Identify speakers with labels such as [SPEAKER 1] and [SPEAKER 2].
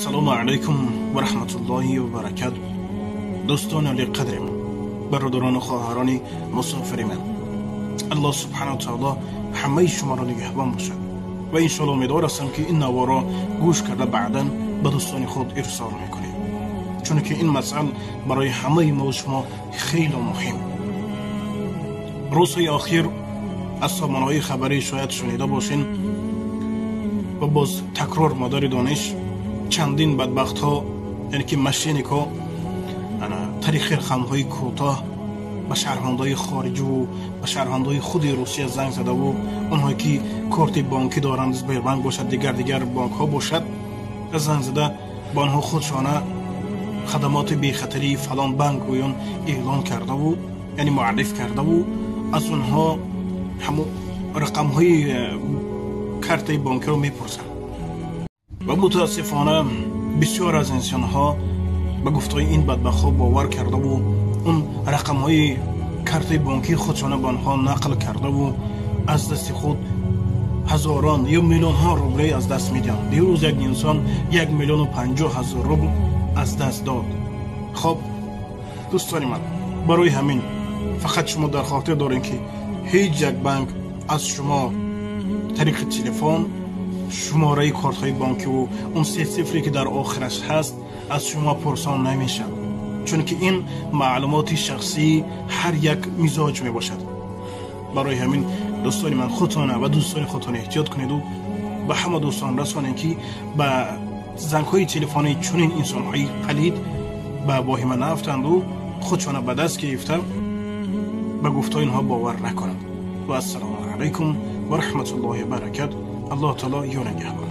[SPEAKER 1] Ассалому алайкум ва раҳматуллоҳи ва баракату. Дӯстони олиқадри ман, бародарону хоҳарони мусофири ман, Аллоҳ субҳанаҳу ва таоло ҳамаи шуморо нигаҳбон бошад ва иншоалло умедвор ҳастам, ки ин наворо гӯш карда баъдан ба дӯстони худ ирсол мекунед, чунки ин масъал барои ҳамаи мо шумо хеле муҳим. Рӯзҳои охир аз сомонаҳои хабарӣ шояд шунида бошед ва боз такрор модари дониш чандин бадбахтҳо, яъне ки мошенникҳо, тариқи рақамҳои кӯтоҳ ба шаҳрвандои хориҷиву ба шаҳрвандои худи Русия занг задаву онҳое ки корти бонкӣ доранд, Сбербанк бошад, дигар дигар бонкҳо бошад, занг зада ба онҳо худшона хадамоти бехатарии фалон банк гӯён эълон кардаву, яъне муарриф кардаву аз онҳо ҳамон рақамҳои картаи бонкиро мепурсанд. Ва мутаассифона бисёр аз инсонҳо ба гуфтаҳои ин бадбахтҳо бовар кардаву он рақамҳои картаи бонкии худшона ба онҳо нақл кардаву аз дасти худ ҳазорон ё миллионҳо рубле аз даст медиҳанд. Дирӯз як инсон 1 050 000 рубл аз даст дод. Хоб, дӯстони ман, барои ҳамин фақат шумо дар хотир дорем, ки ҳеҷ як банк аз шумо тариқи телефон шумораи кортҳои бонкиву он се цифре ки дар охираш ҳаст аз шумо пурсон намешавад, чунки ин маълумоти шахсии ҳар як мизоҷ мебошад. Барои ҳамин, дӯстони ман, худтона ва дӯстони худтон эҳтиёт кунеду ба ҳама дӯстон расонед, ки ба зангҳои телефонии чунин инсонҳои палид ба воҳима наафтанду худшона ба даст гирифта ба гуфтаҳои инҳо бовар накунанд. Ва ассалому алайкум ва раҳматуллоҳи ва баракат. Аллоҳ таоло ёр нигаҳбон.